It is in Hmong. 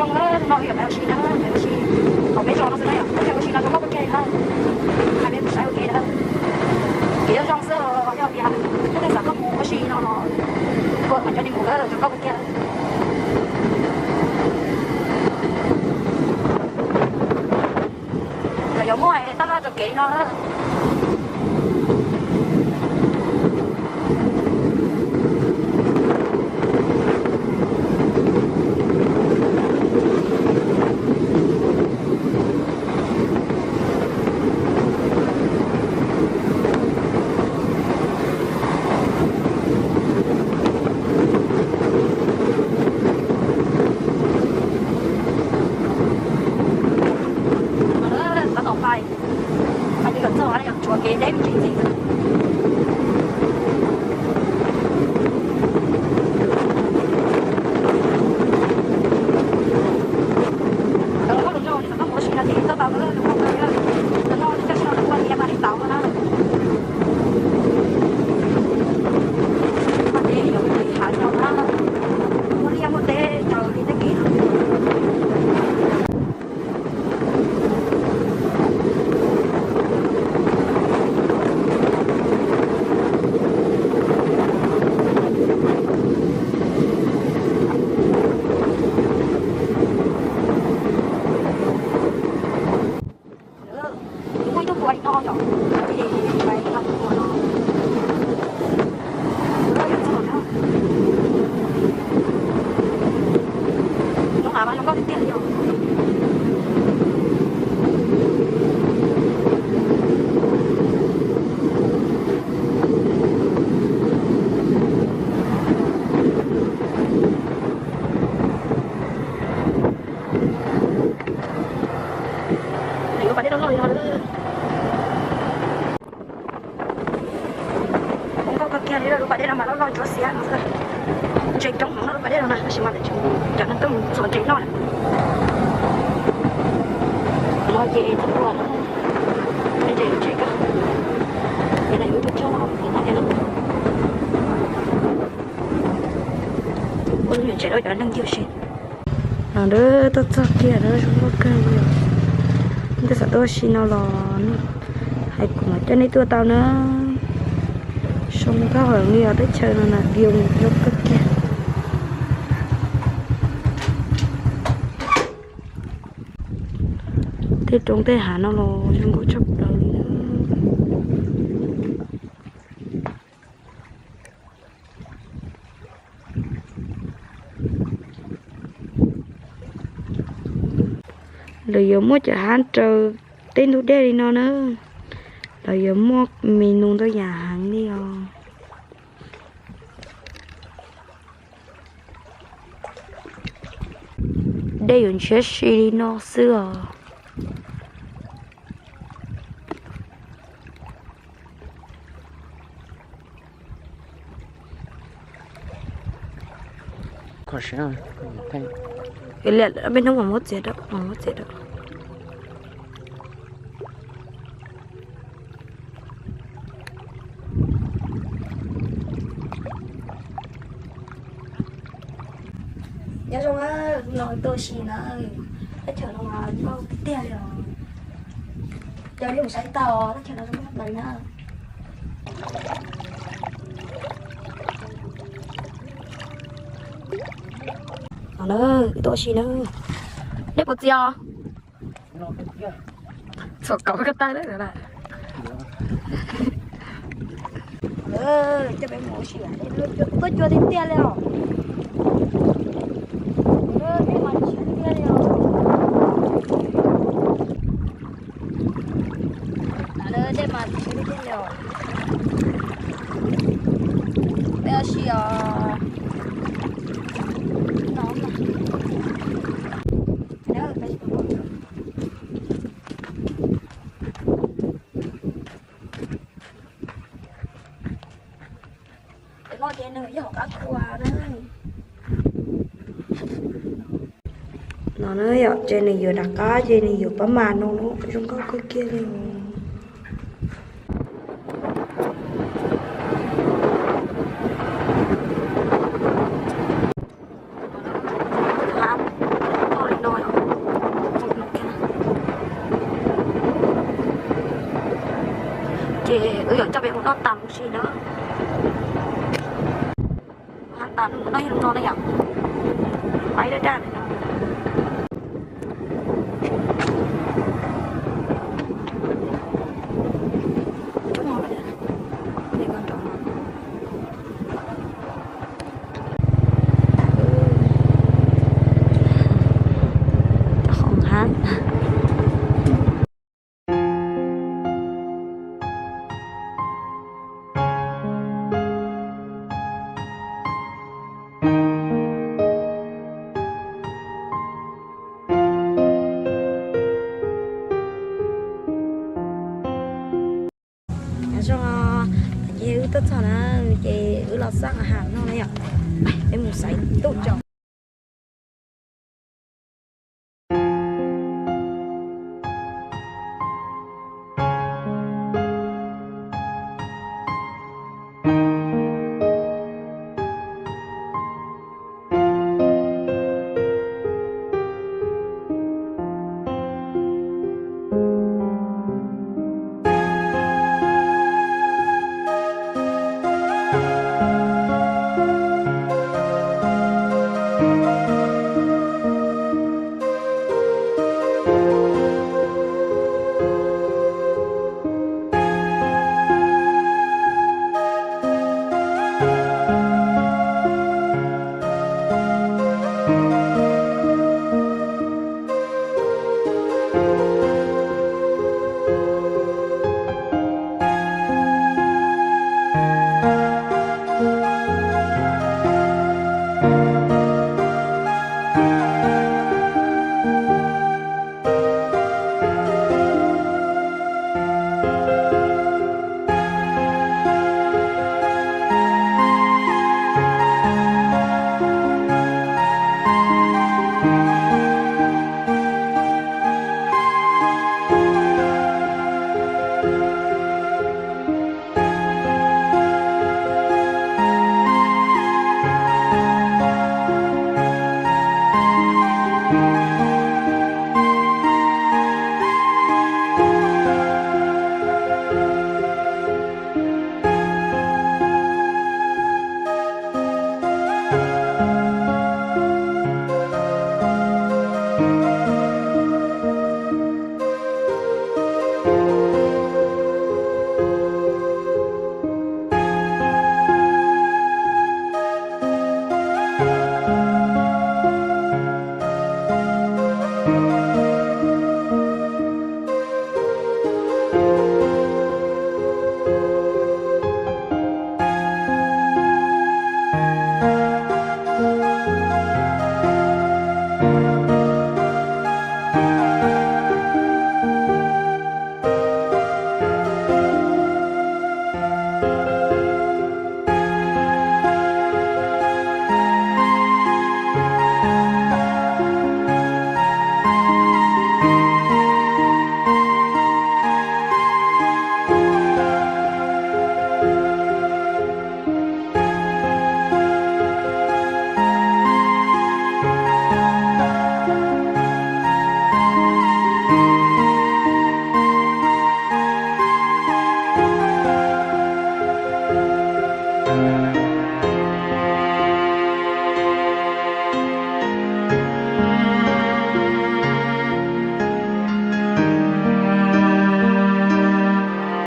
Zoo na, no yog peb ua si na, peb ua si, kom peb zoo no xwb na yom, peb ua si no zoo nkauj kawg kiag li na. Hais peb mus saib ua ke na. Kev yog zoo xwb los yog tias peb tej xav koj mus ua si no los, ua kom cov neeg mus zoo nkauj kawg kiag. Lawv yuav muaj tab laj rau kev li no. Tab tom pais, pais li kom txog yog tshuav kev deb me ntsis ntxiv. Koj mus ua si no ces koj tau lub koj kawg, koj noj coj si no ua tiav mas li tau na. Mas ces yuav hav no na, muaj liaj muaj teb raws li tej kev no. Muaj ib tug kua li no yom, ces pais nqa tus kua no. Lawv yuav txog na. Lub hav mas zoo nkauj tiag tiag li os. Lub pas dej loj loj li no. Zoo nkauj kawg kiag li, lub pas dej no mas loj loj ntsuab xiab no xwb. Ntses coob heev no lub pas dej no na, tab sis mas cov neeg tuaj mus txuas ntses noj na. No ces txhua tus ntses ntses kawg. Ces no yus tuaj txog no ces no ua lub nyuam ntses rau cov neeg ncig ua si. No tuaj txog kiag na, zoo nkauj kawg li. Tej xav tuaj ua si no los hais kuv mam coj nej tuaj tau na. Zoo nkauj heev li os, teb chaws no na view zoo kawg kiag. Tej roob tej hav no los zoo nkauj tshaj plaws li na. Lawv yuav muaj cov hab raws tej ntug dej li no na. Lawv yuav muaj mis nus ntau yam heev li os. Dej yuav ntshiab si li no xwb os. Peb hnub mam muab txiav rau, mam muab txiav rau. Nyob zoo, no tuaj ua si na, teb chaws no mas nkauj tiag tiag li os. Coj nej mus saib tau, teb chaws no zoo nkauj tshaj plaws na. No na, tuaj ua si na. Nej puas txias os? Txhuam kauv koj tag lawm. Coj peb mus ua si, tuaj cua tiag tiag li os. Dej mas ntshiab tiag li os. Dej mas ntshiab tiag li os. Peb ua si os. No na yom, ces nws yuav rov qab ces nws yuav pab mas no no zoo nkauj kawg kiag li. Wb yuav coj peb mus noj tas mus si na. Has tas mus noj ib lub no na yom. Paib daj daj li no. Zoo, ces wb tuaj txog na, ces wb los xaj has noj na yom. Peb mus xaiv ntuj tso.